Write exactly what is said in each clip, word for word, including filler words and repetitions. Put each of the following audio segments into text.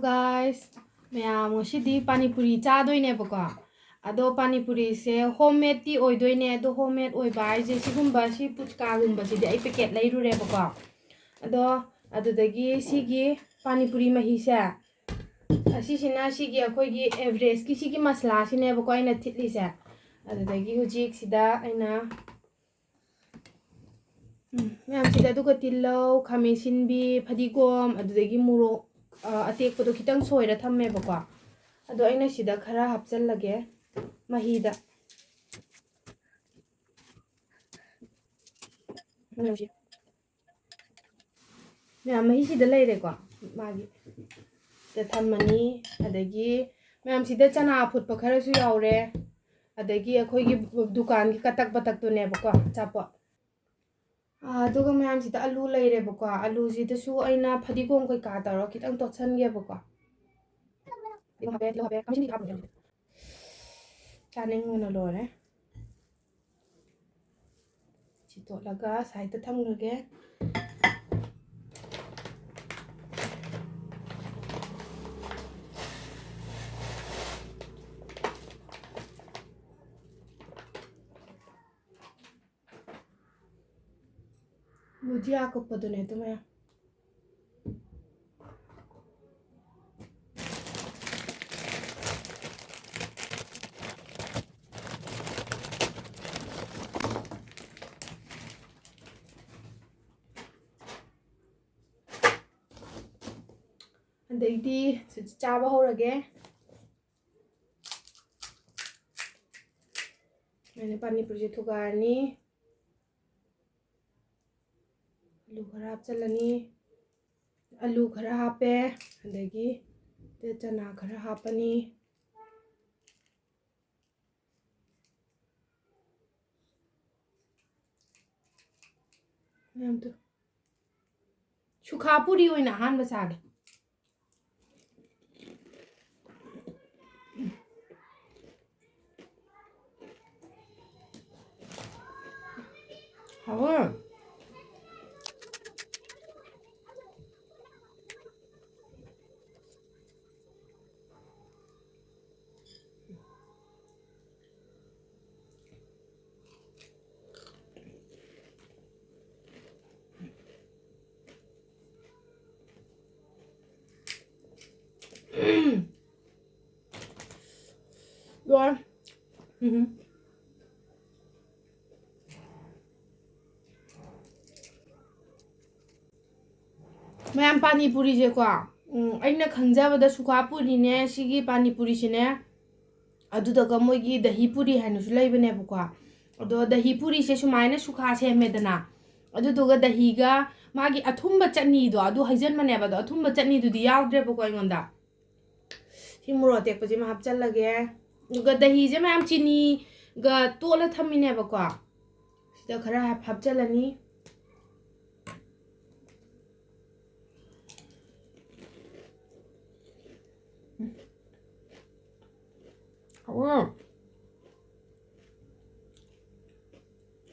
Guys, ꯃꯌꯥꯝ ꯉꯁꯤꯗꯤ ꯄꯥꯅꯤꯄꯨꯔꯤ ꯆꯥꯗꯣꯏꯅꯦꯕꯀꯣ꯫ ꯑꯗꯣ ꯄꯥꯅꯤꯄꯨꯔꯤꯁꯦ ꯍꯣꯝ ꯃꯦꯗꯇꯤ ꯑꯣꯏꯗꯣꯏꯅꯦ꯫ ꯑꯗꯣ ꯍꯣꯝ ꯃꯦꯗ ꯑꯣꯏꯕ ꯍꯥꯏꯁꯦ ꯁꯤꯒꯨꯝꯕ, ꯁꯤ ꯄꯨꯆꯀꯥꯒꯨꯝꯕꯁꯤꯗꯤ ꯑꯩ ꯄꯦꯀꯦꯠ ꯂꯩꯔꯨꯔꯦꯕꯀꯣ꯫ ꯑꯗꯣ ꯑꯗꯨꯗꯒꯤ ꯁꯤꯒꯤ ꯄꯥꯅꯤꯄꯨꯔꯤ ꯃꯍꯤꯁꯦ, ꯑꯁꯤꯁꯤꯅ ꯁꯤꯒꯤ ꯑꯩꯈꯣꯏꯒꯤ ꯑꯦꯚꯔꯦꯁꯀꯤ ꯁꯤꯒꯤ ꯃꯁꯂꯥꯁꯤꯅꯦꯕꯀꯣ ꯑꯩꯅ ꯊꯤꯠꯂꯤꯁꯦ꯫ ꯑꯗꯨꯗꯒꯤ ꯍꯧꯖꯤꯛ ꯁꯤꯗ ꯑꯩꯅ ꯎꯝ, ꯃꯌꯥꯝꯁꯤꯗ ꯑꯗꯨꯒ ꯇꯤꯜꯍꯧ, ꯈꯥꯃꯦꯟ ꯑꯁꯤꯟꯕꯤ, ꯐꯗꯤꯒꯣꯝ, ꯑꯗꯨꯗꯒꯤ ꯃꯣꯔꯣꯛ, ꯑ, ꯑꯇꯦꯛꯄꯗꯣ ꯈꯤꯇꯪ ꯁꯣꯏꯔ ꯊꯝꯃꯦꯕꯀꯣ꯫ ꯑꯗꯣ ꯑꯩꯅ ꯁꯤꯗ ꯈꯔ ꯍꯥꯞꯆꯜꯂꯒꯦ ꯃꯍꯤꯗ꯫ ꯃꯌꯥꯝꯁꯤ-, ꯃꯌꯥꯝ ꯃꯍꯤꯁꯤꯗ ꯂꯩꯔꯦꯀꯣ꯫ ꯃꯥꯒꯤ ꯁꯤꯗ ꯊꯝꯃꯅꯤ꯫ ꯑꯗꯒꯤ ꯃꯌꯥꯝꯁꯤꯗ ꯆꯅꯥ ꯑꯐꯨꯠꯄ ꯈꯔꯁꯨ ꯌꯥꯎꯔꯦ꯫ ꯑꯗꯒꯤ ꯑꯩꯈꯣꯏꯒꯤ ꯗꯨꯀꯥꯟꯒꯤ ꯀꯇꯛ ꯕꯇꯛꯇꯨꯅꯦꯕꯀꯣ, ꯑꯆꯥꯄꯣꯠ꯫ ꯑꯥ, ꯑꯗꯨꯒ ꯃꯌꯥꯝꯁꯤꯗ ꯑꯂꯨ ꯂꯩꯔꯦꯕꯀꯣ꯫ ꯑꯂꯨꯁꯤꯗꯁꯨ ꯑꯩꯅ ꯐꯗꯤꯒꯣꯝ ꯀꯩꯀꯥ ꯇꯧꯔꯒ ꯈꯤꯇꯪ ꯇꯣꯠꯁꯟꯒꯦꯕꯀꯣ꯫ ꯐꯗꯤꯒꯣꯝ ꯍꯥꯞꯄꯦ, ꯇꯤꯜꯍꯧ ꯍꯥꯞꯄꯦ, ꯈꯥꯃꯦꯟ ꯑꯁꯤꯟꯕꯤ ꯍꯥꯞꯄꯅꯦ꯫ ꯆꯥꯅꯤꯡꯕꯅ ꯂꯣꯏꯔꯦ꯫ ꯁꯤ ꯇꯣꯠꯂꯒ ꯁꯥꯏꯗ ꯊꯝꯈ꯭ꯔꯒꯦ꯫ ꯕꯨꯖꯤꯌꯥ ꯑꯀꯨꯞꯄꯗꯨꯅꯦ ꯑꯗꯨ ꯃꯌꯥꯝ꯫ ꯑꯗꯩꯗꯤ ꯆꯥꯕ ꯍꯧꯔꯒꯦ꯫ ꯑꯩꯅ ꯄꯥꯅꯤꯄꯨꯔꯤꯁꯦ ꯊꯨꯒꯥꯏꯔꯅꯤ꯫ ꯑꯂꯨ ꯈꯔ ꯍꯥꯞꯆꯤꯜꯂꯅꯤ꯫ ꯑꯂꯨ ꯈꯔ ꯍꯥꯞꯄꯦ꯫ ꯑꯗꯒꯤ ꯆꯅꯥ ꯈꯔ ꯍꯥꯞꯄꯅꯤ꯫ ꯃꯌꯥꯝꯗꯣ꯫ ꯁꯨꯈꯥ ꯄꯨꯔꯤ ꯑꯣꯏꯅ ꯑꯍꯥꯟꯕ ꯆꯥꯒꯦ꯫ ꯍꯥꯎꯋꯦ꯫ ꯂꯣꯏꯔꯦ꯫ ꯎꯝ꯫ ꯃꯌꯥꯝ, ꯄꯥꯅꯤ ꯄꯨꯔꯤꯁꯦꯀꯣ, ꯎꯝ, ꯑꯩꯅ ꯈꯪꯖꯕꯗ ꯁꯨꯈꯥ ꯄꯨꯔꯤꯅꯦ, ꯁꯤꯒꯤ ꯄꯥꯅꯤ ꯄꯨꯔꯤꯁꯤꯅꯦ, ꯑꯗꯨꯗꯨꯒ ꯃꯣꯏꯒꯤ ꯗꯍꯤ ꯄꯨꯔꯤ ꯍꯥꯏꯅꯁꯨ ꯂꯩꯕꯅꯦꯕꯀꯣ꯫ ꯑꯗꯣ ꯗꯍꯤ ꯄꯨꯔꯤꯁꯦ ꯁꯨꯃꯥꯏꯅ ꯁꯨꯈꯥ ꯁꯦꯝꯃꯦꯗꯅ, ꯑꯗꯨꯗꯨꯒ ꯗꯍꯤꯒ ꯃꯥꯒꯤ ꯑꯊꯨꯝꯕ ꯆꯠꯅꯤꯗꯣ ꯑꯗꯨ ꯍꯩꯖꯟꯕꯅꯦꯕ, ꯑꯗꯣ ꯑꯊꯨꯝꯕ ꯆꯠꯅꯤꯗꯨꯗꯤ ꯌꯥꯎꯗ꯭ꯔꯦꯕꯀꯣ ꯑꯩꯉꯣꯟꯗ꯫ ꯁꯤ ꯃꯣꯔꯣꯛ ꯑꯇꯦꯛꯄꯁꯤꯃ ꯍꯥꯞꯆꯜꯂꯒꯦ꯫ ꯑꯗꯨꯒ ꯗꯍꯤꯁꯦ ꯃꯌꯥꯝ ꯆꯤꯅꯤꯒ ꯇꯣꯠꯂ ꯊꯝꯃꯤꯅꯦꯕꯀꯣ꯫ ꯁꯤꯗ ꯈꯔ ꯍꯥꯞ-, ꯍꯥꯞꯆꯜꯂꯅꯤ꯫ ꯎꯝ꯫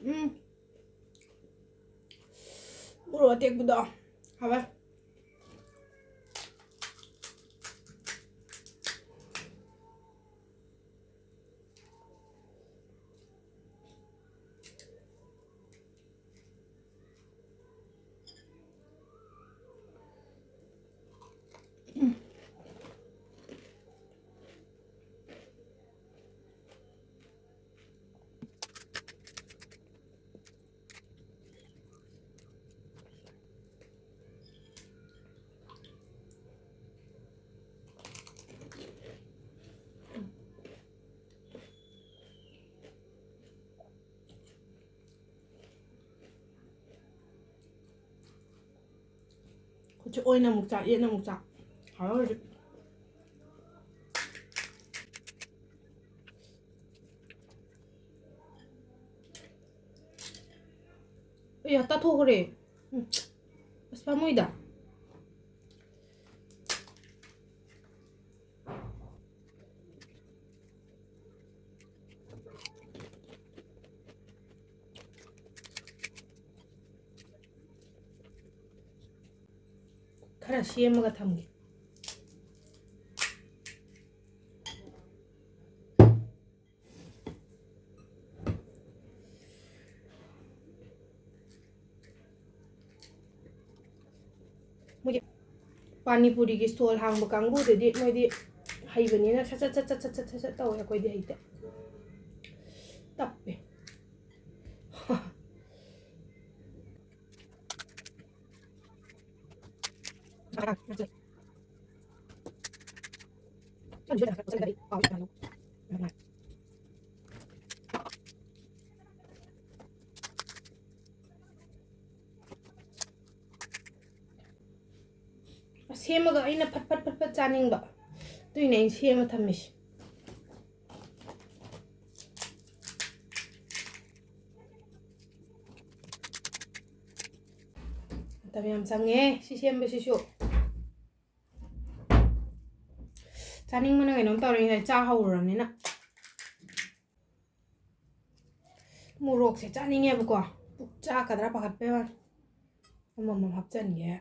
ꯎꯝ꯫ ꯃꯣꯔꯣꯛ ꯑꯇꯦꯛꯄꯗꯣ ꯍꯥꯎꯋꯦ꯫ ꯈꯨꯠꯁꯦ ꯑꯣꯏꯅ ꯑꯃꯨꯛ ꯆꯥ, ꯌꯦꯠꯅ ꯑꯃꯨꯛ ꯆꯥ꯫ ꯍꯥꯎꯔꯦ ꯍꯧꯖꯤꯛ꯫ ꯑꯦ, ꯇꯥꯊꯣꯛꯈ꯭ꯔꯦ꯫ ꯎꯝ꯫ ꯑꯁ, ꯄꯥꯝꯃꯨꯏꯗ꯫ ꯈꯔ ꯁꯦꯝꯃꯒ ꯊꯝꯒꯦ꯫ ꯃꯣꯏꯒꯤ ꯄꯥꯅꯤꯄꯨꯔꯤꯒꯤ ꯁ꯭ꯇꯣꯜ ꯍꯥꯡꯕ ꯀꯥꯡꯕꯨꯗꯗꯤ ꯃꯣꯏꯗꯤ ꯍꯩꯕꯅꯤꯅ ꯁꯠ ꯁꯠ ꯁꯠ ꯁꯠ ꯁꯠ ꯁꯠ ꯁꯠ ꯇꯧꯋꯦ꯫ ꯑꯩꯈꯣꯏꯗꯤ ꯍꯩꯇꯦ, ꯇꯞꯄꯦ꯫ ꯁꯦꯝꯃꯒ ꯑꯩꯅ ꯐꯠ ꯐꯠ ꯐꯠ ꯐꯠ ꯆꯥꯅꯤꯡꯕ, ꯑꯗꯨꯏꯅꯦ ꯑꯩꯅ ꯁꯦꯝꯃ ꯊꯝꯃꯤꯁꯦ꯫ ꯃꯇꯝ ꯌꯥꯝ ꯆꯪꯉꯦ ꯁꯤ ꯁꯦꯝꯕꯁꯤꯁꯨ꯫ ꯆꯥꯅꯤꯡꯕꯅ ꯀꯩꯅꯣꯝ ꯇꯧꯔꯦ, ꯉꯁꯥꯏ ꯆꯥ ꯍꯧꯔꯨꯔꯕꯅꯤꯅ꯫ ꯃꯣꯔꯣꯛꯁꯦ ꯆꯥꯅꯤꯡꯉꯦꯕꯀꯣ, ꯄꯨꯛ ꯆꯥꯛꯀꯗ꯭ꯔꯥ ꯄꯥꯈꯠꯄꯩ ꯋꯥꯅꯤ꯫ ꯑꯃꯃꯝ ꯍꯥꯞꯆꯤꯟꯒꯦ꯫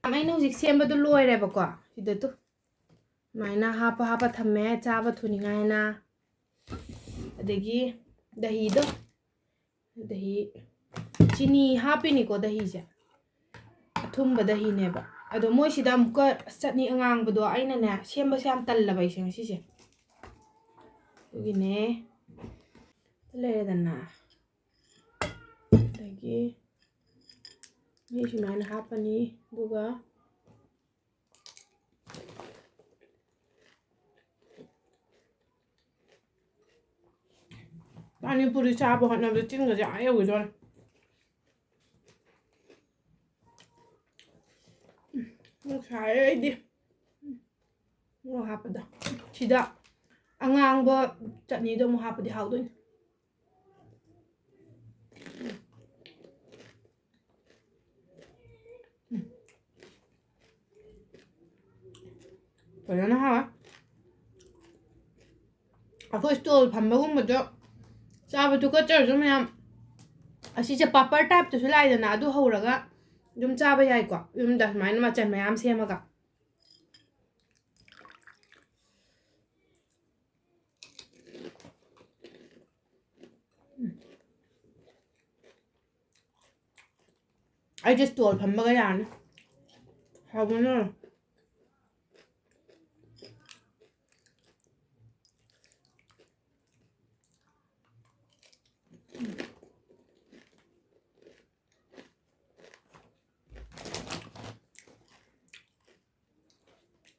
ꯑꯩꯅ ꯍꯧꯖꯤꯛ ꯁꯦꯝꯕꯗꯣ ꯂꯣꯏꯔꯦꯕꯀꯣ꯫ ꯁꯤꯗ ꯇꯨ ꯁꯨꯃꯥꯏꯅ ꯍꯥꯞꯄ ꯍꯥꯞꯄ ꯊꯝꯃꯦ, ꯆꯥꯕ ꯊꯨꯅꯤꯡꯉꯥꯏꯅ꯫ ꯑꯗꯒꯤ ꯗꯍꯤꯗꯣ, ꯗꯍꯤ, ꯆꯤꯅꯤ ꯍꯥꯞꯄꯤꯅꯤꯀꯣ ꯗꯍꯤꯁꯦ, ꯑꯊꯨꯝꯕ ꯗꯍꯤꯅꯦꯕ꯫ ꯑꯗꯣ ꯃꯣꯏꯁꯤꯗ ꯑꯃꯨꯛꯀ ꯆꯠꯅꯤ ꯑꯉꯥꯡꯕꯗꯣ ꯑꯩꯅꯅꯦ ꯁꯦꯝꯕꯁꯦ ꯌꯥꯝ ꯇꯜꯂꯕ ꯑꯩꯁꯦ ꯉꯁꯤꯁꯦ, ꯑꯗꯨꯒꯤꯅꯦ꯫ ꯂꯩꯔꯦꯗꯅ, ꯑꯗꯒꯤ ꯃꯤ ꯁꯨꯃꯥꯏꯅ ꯍꯥꯞꯄꯅꯤ, ꯑꯗꯨꯒ ꯄꯥꯅꯤꯄꯨꯔꯤ ꯆꯥꯕ ꯍꯣꯠꯅꯕꯗ ꯆꯤꯟꯒꯁꯦ ꯑꯥ ꯌꯧꯈꯤꯗꯣꯔꯦ꯫ ꯎꯝ, ꯁꯥꯏꯌꯦ ꯑꯩꯗꯤ꯫ ꯎꯝ, ꯃꯣꯔꯣꯛ ꯍꯥꯞꯄꯗꯣ꯫ ꯁꯤꯗ ꯑꯉꯥꯡꯕ ꯆꯠꯅꯤꯗꯣ ꯑꯃꯨꯛ ꯍꯥꯞꯄꯗꯤ ꯍꯥꯎꯗꯣꯏꯅꯤ꯫ ꯐꯖꯅ ꯍꯥꯎꯋꯦ꯫ ꯑꯩꯈꯣꯏ ꯁ꯭ꯇꯣꯜ ꯐꯝꯕꯒꯨꯝꯕꯗꯣ ꯆꯥꯕ ꯇꯨꯀꯠꯆꯔꯁꯨ ꯃꯌꯥꯝ, ꯑꯁꯤꯁꯦ ꯄꯥꯄꯔ ꯇꯥꯏꯞꯇꯁꯨ ꯂꯥꯛꯏꯗꯅ, ꯑꯗꯨ ꯍꯧꯔꯒ ꯑꯗꯨꯝ ꯆꯥꯕ ꯌꯥꯏꯀꯣ, ꯌꯨꯝꯗ ꯁꯨꯃꯥꯏꯅ ꯃꯆꯜ ꯃꯌꯥꯝ ꯁꯦꯝꯃꯒ꯫ ꯑꯩꯁꯦ stall ꯐꯝꯕꯒ ꯌꯥꯔꯅꯤ꯫ ꯍꯥꯎꯕꯅ꯫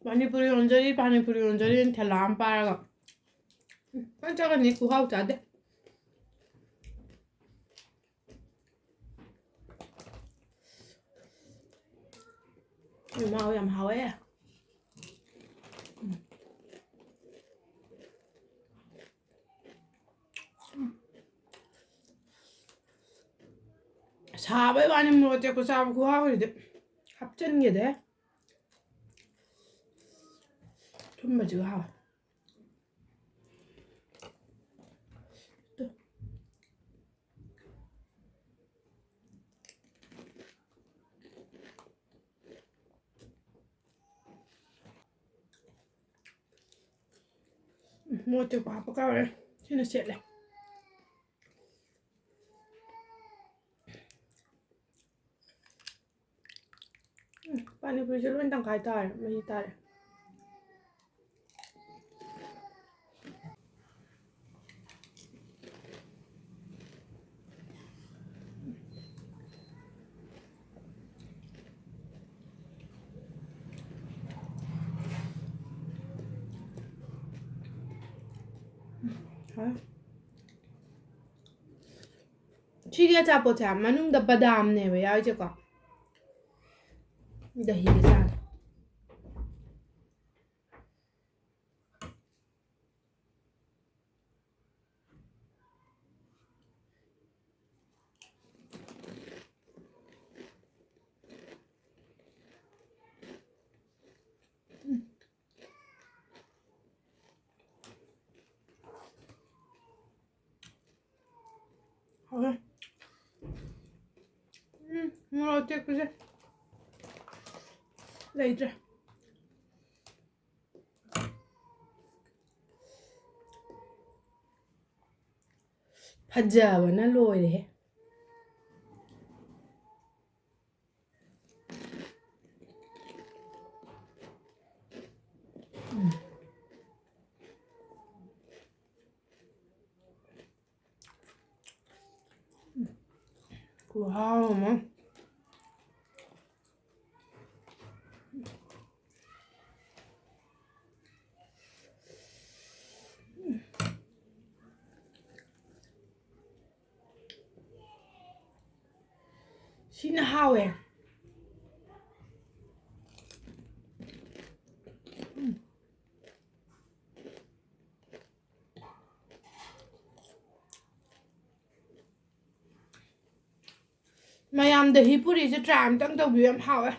ꯄꯥꯅꯤꯄꯨꯔꯤ ꯌꯣꯟꯖꯔꯤ, ꯄꯥꯅꯤꯄꯨꯔꯤ ꯌꯣꯟꯖꯔꯤꯅ ꯊꯦꯂꯥ ꯑꯃ ꯄꯥꯏꯔꯒ꯫ ꯎꯝ, ꯐꯖꯅ ꯆꯥꯒꯅꯤ, ꯈꯨꯍꯥꯎ ꯆꯥꯗꯦ꯫ ꯌꯥꯝ ꯍꯥꯎꯋꯦ, ꯌꯥꯝ ꯍꯥꯎꯋꯦ꯫ ꯎꯝ꯫ ꯁꯥꯕꯩ ꯋꯥꯅꯤ, ꯃꯣꯔꯣꯛ ꯑꯇꯦꯛꯄ ꯆꯥꯕ ꯈꯨꯍꯥꯎꯁꯤꯗꯤ꯫ ꯍꯥꯞꯆꯤꯟꯒꯦꯗꯦ꯫ ꯑꯊꯨꯝꯕꯁꯤꯒ ꯍꯥꯎꯋꯦ꯫ ꯎꯝ, ꯃꯣꯔꯣꯛ ꯑꯇꯦꯛꯄ ꯍꯥꯞꯄ ꯀꯥꯎꯔꯦ꯫ ꯁꯤꯅ ꯁꯦꯠꯂꯦ꯫ ꯎꯝ, ꯄꯥꯅꯤꯄꯨꯔꯤꯁꯦ ꯂꯣꯏ ꯇꯪꯈꯥꯏ ꯇꯥꯔꯦ, ꯃꯍꯤ ꯇꯥꯔꯦ꯫ ꯍꯥ? ꯁꯤꯒꯤ ꯑꯆꯥꯄꯣꯠꯁꯦ ꯃꯅꯨꯡꯗ ꯕꯗꯥꯝꯅꯦꯕ ꯌꯥꯎꯔꯤꯁꯦꯀꯣ꯫ ꯗꯍꯤꯒ ꯆꯥꯒꯦ꯫ ꯍꯥꯎꯋꯦ꯫ ꯎꯝ, ꯃꯣꯔꯣꯛ ꯑꯇꯦꯛꯄꯁꯦ ꯂꯩꯇ꯭ꯔꯦ꯫ ꯐꯖꯕꯅ ꯂꯣꯏꯔꯦꯍꯦ꯫ ꯈꯨꯍꯥꯎ ꯑꯃ꯫ ꯁꯤꯅ ꯍꯥꯎꯋꯦ꯫ ꯃꯌꯥꯝ ꯗꯍꯤ ꯄꯨꯔꯤꯁꯦ try ꯑꯝꯇꯪ ꯇꯧꯕꯤꯌꯨ, ꯌꯥꯝ ꯍꯥꯎꯋꯦ꯫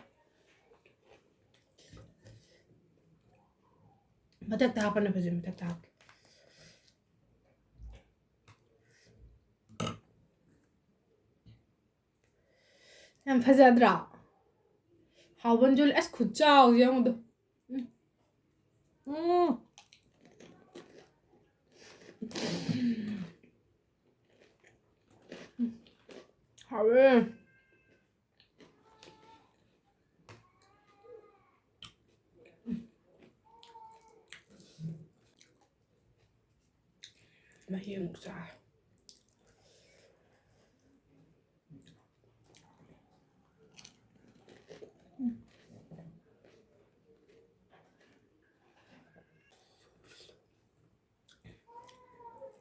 ꯃꯊꯛꯇ ꯍꯥꯞꯄꯅ ꯐꯖꯩ, ꯃꯊꯛꯇ ꯍꯥꯞꯀꯦ꯫ ꯌꯥꯝ ꯐꯖꯗ꯭ꯔꯥ? ꯍꯥꯎꯕꯅꯁꯨ ꯂꯣꯏ-, ꯑꯁ, ꯈꯨꯠꯆꯥꯎꯁꯦ ꯌꯦꯡꯉꯨꯗꯣ꯫ ꯎꯝ꯫ ꯎꯝ꯫ ꯍꯥꯎꯋꯦ꯫ ꯃꯍꯤ ꯑꯃꯨꯛ ꯆꯥ꯫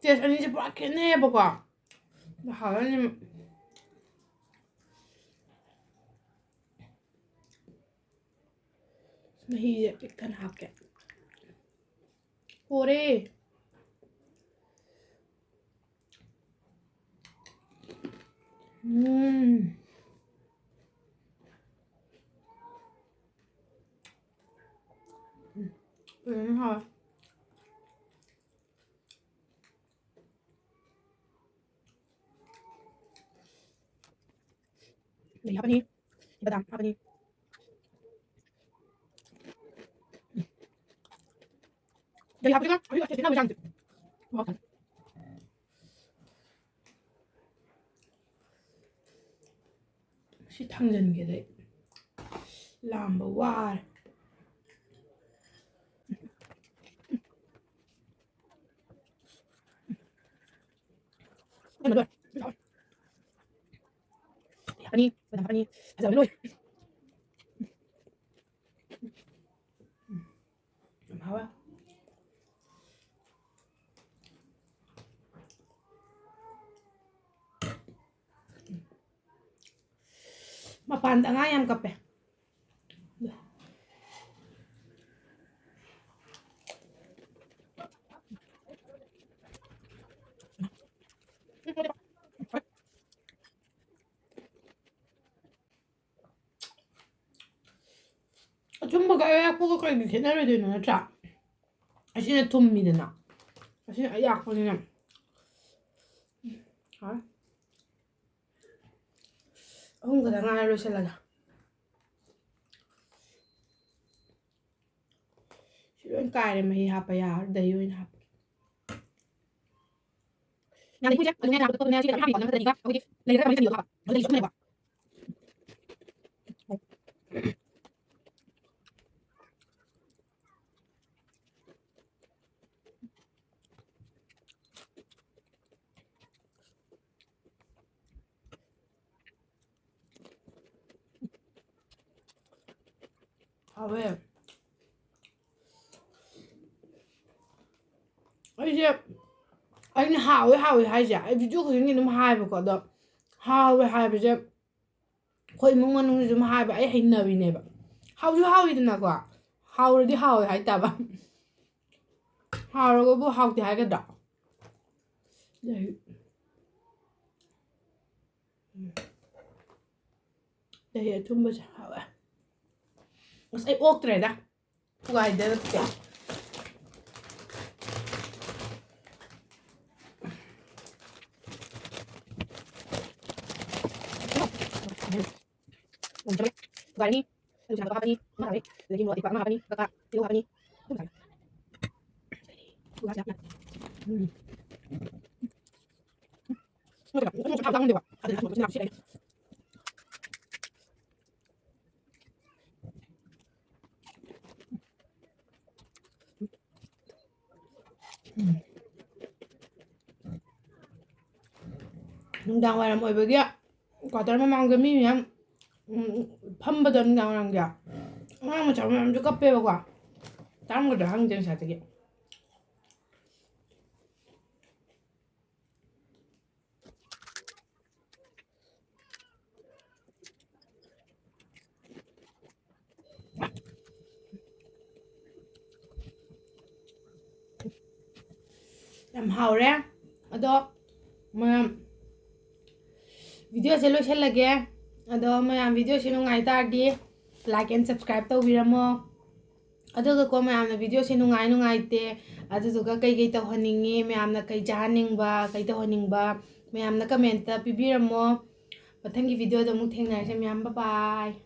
Taste ꯑꯅꯤꯁꯦ ꯄꯨꯔꯥ ꯈꯦꯠꯅꯩꯌꯦꯕꯀꯣ꯫ ꯑꯗꯣ ꯍꯥꯎꯔꯅꯤ꯫ ꯃꯍꯤꯁꯦ ꯄꯤꯛ ꯊꯟꯅ ꯍꯥꯞꯀꯦ꯫ ꯍꯣꯔꯦ꯫ ꯎꯝ꯫ ꯎꯝ, ꯍꯥꯎꯋꯦ꯫ ꯂꯩ ꯍꯥꯞꯄꯅꯤ, ꯕꯗꯥꯝ ꯍꯥꯞꯄꯅꯤ꯫ ꯂꯩ ꯍꯥꯞꯄꯁꯤꯅ ꯑꯩꯈꯣꯏꯒꯤ ꯈꯦꯠꯅꯕ ꯆꯥꯡꯁꯦ꯫ ꯁꯤ ꯊꯥꯡꯖꯟꯒꯦꯗ ꯑꯩ꯫ ꯂꯥꯝꯕ ꯋꯥꯔꯦ꯫ ꯍꯥꯞꯄꯅꯤ, ꯕꯗꯥꯝ ꯍꯥꯞꯄꯅꯤ꯫ ꯐꯖꯕ ꯂꯣꯏ꯫ ꯌꯥꯝ ꯍꯥꯎꯋꯦ꯫ ꯃꯄꯥꯟꯗ ꯑꯉꯥꯡ ꯌꯥꯝ ꯀꯞꯄꯦ꯫ ꯑꯆꯨꯝꯕꯒ ꯑꯌꯥꯛꯄꯒ ꯀꯩꯒꯤ ꯈꯦꯠꯅꯔꯣꯏꯗꯣꯏꯅꯣ, ꯅꯠꯇ꯭ꯔꯥ? ꯑꯁꯤꯅ ꯊꯨꯝꯃꯤꯗꯅ, ꯑꯁꯤꯅ ꯑꯌꯥꯛꯄꯅꯤꯅ꯫ ꯍꯥꯎꯔꯦ꯫ ꯑꯍꯨꯝ ꯈꯛꯇ ꯉꯥꯏꯔꯦ ꯂꯣꯏꯁꯤꯜꯂꯒ꯫ ꯁꯤ ꯂꯣꯏ ꯀꯥꯏꯔꯦ, ꯃꯍꯤ ꯍꯥꯞꯄ ꯌꯥꯔ, ꯗꯍꯤ ꯑꯣꯏꯅ ꯍꯥꯞꯄꯒꯦ꯫ ꯌꯥꯝꯅ ꯏꯪꯕꯁꯦ ꯑꯗꯨꯅꯦ ꯌꯥꯝꯅ ꯇꯣꯠꯄꯅꯦ꯫ ꯁꯤꯗ ꯂꯣꯏ ꯍꯥꯞꯄꯤꯀꯣ꯫ ꯑꯗꯨꯅ ꯏꯪꯉꯤꯀꯣ꯫ ꯑꯩꯈꯣꯏꯒꯤ ꯂꯩꯔꯒ ꯀꯃꯥꯏꯅ ꯆꯠꯂꯤꯅꯣ ꯍꯥꯞꯄ? ꯑꯗꯨꯗꯒꯤ ꯆꯠꯄꯅꯦꯕ꯫ ꯍꯥꯎꯋꯦ꯫ ꯑꯩꯁꯦ, ꯑꯩꯅ ꯍꯥꯎꯋꯦ ꯍꯥꯎꯋꯦ ꯍꯥꯏꯁꯦ, ꯑꯩ ꯚꯤꯗꯤꯑꯣ ꯈꯨꯗꯤꯡꯒꯤ ꯑꯗꯨꯝ ꯍꯥꯏꯕꯀꯣ, ꯑꯗꯣ ꯍꯥꯎꯋꯦ ꯍꯥꯏꯕꯁꯦ ꯑꯩꯈꯣꯏ ꯏꯃꯨꯡ ꯃꯅꯨꯡꯁꯨ ꯑꯗꯨꯝ ꯍꯥꯏꯕ, ꯑꯩ ꯍꯩꯅꯕꯤꯅꯦꯕ꯫ ꯍꯥꯎꯁꯨ ꯍꯥꯎꯋꯤꯗꯅꯀꯣ, ꯍꯥꯎꯔꯗꯤ ꯍꯥꯎꯋꯦ ꯍꯥꯏꯇꯥꯕ꯫ ꯍꯥꯎꯔꯒꯕꯨ ꯍꯥꯎꯇꯦ ꯍꯥꯏꯒꯗ꯭ꯔꯥ? ꯗꯍꯤ, ꯎꯝ꯫ ꯗꯍꯤ ꯑꯆꯨꯝꯕꯁꯦ ꯍꯥꯎꯋꯦ꯫ ꯑꯁ, ꯑꯩ ꯑꯣꯛꯇ꯭ꯔꯦꯗ꯫ ꯊꯨꯒꯥꯏꯗꯔꯛꯀꯦ꯫ ꯊꯨꯒꯥꯏꯔꯅꯤ꯫ ꯑꯂꯨ ꯁꯥꯡꯗꯣꯛꯄ ꯍꯥꯞꯄꯅꯤ, ꯑꯃ ꯇꯥꯔꯦ꯫ ꯑꯗꯒꯤ ꯃꯣꯔꯣꯛ ꯑꯇꯦꯛꯄ ꯑꯃ ꯍꯥꯞꯄꯅꯤ, ꯀꯛꯑ ꯇꯤꯜꯍꯧ ꯍꯥꯞꯄꯅꯤ꯫ ꯑꯗꯨꯝ ꯁꯥꯔꯦ꯫ ꯊꯨꯒꯥꯏ ꯌꯥꯝꯅ꯫ ꯎꯝ꯫ ꯊꯥꯎ ꯆꯥꯡꯗꯦꯕ꯫ ꯑꯗꯨꯅ ꯊꯨꯝ ꯊꯨꯝ ꯁꯤꯜꯂꯦ꯫ ꯅꯨꯡꯗꯥꯡ ꯋꯥꯏꯔꯝ ꯑꯣꯏꯕꯒꯤ ꯀ꯭ꯋꯥꯇꯔ ꯃꯃꯥꯡꯗ ꯃꯤ ꯃꯌꯥꯝ, ꯎꯝ, ꯐꯝꯕꯗꯣ ꯅꯨꯡꯗꯥꯡ ꯋꯥꯏꯔꯝꯒꯤ꯫ ꯑꯉꯥꯡ ꯃꯆꯥ ꯃꯌꯥꯝꯁꯨ ꯀꯞꯄꯦꯕꯀꯣ꯫ ꯇꯥꯔꯝꯒꯗ꯭ꯔꯥ ꯈꯪꯗꯦ ꯉꯁꯥꯏꯗꯒꯤ꯫ ꯌꯥꯝ ꯍꯥꯎꯔꯦ꯫ ꯑꯗꯣ ꯃꯌꯥꯝ, videoꯁꯦ ꯂꯣꯏꯁꯤꯜꯂꯒꯦ꯫ ꯑꯗꯣ ꯃꯌꯥꯝ, videoꯁꯦ ꯅꯨꯡꯉꯥꯏ ꯇꯥꯔꯗꯤ like and subscribe ꯇꯧꯕꯤꯔꯝꯃꯣ꯫ ꯑꯗꯨꯒꯀꯣ, ꯃꯌꯥꯝꯅ videoꯁꯦ ꯅꯨꯡꯉꯥꯏ ꯅꯨꯡꯉꯥꯏꯇꯦ, ꯑꯗꯨꯗꯨꯒ ꯀꯩꯀꯩ ꯇꯧꯍꯟꯅꯤꯡꯉꯤ, ꯃꯌꯥꯝꯅ ꯀꯩ ꯆꯥꯍꯟꯅꯤꯡꯕ, ꯀꯩ ꯇꯧꯍꯟꯅꯤꯡꯕ, ꯃꯌꯥꯝꯅ commentꯇ ꯄꯤꯕꯤꯔꯝꯃꯣ꯫ ꯃꯊꯪꯒꯤ videoꯗ ꯑꯃꯨꯛ ꯊꯦꯡꯅꯔꯁꯦ ꯃꯌꯥꯝ꯫ Bye bye꯫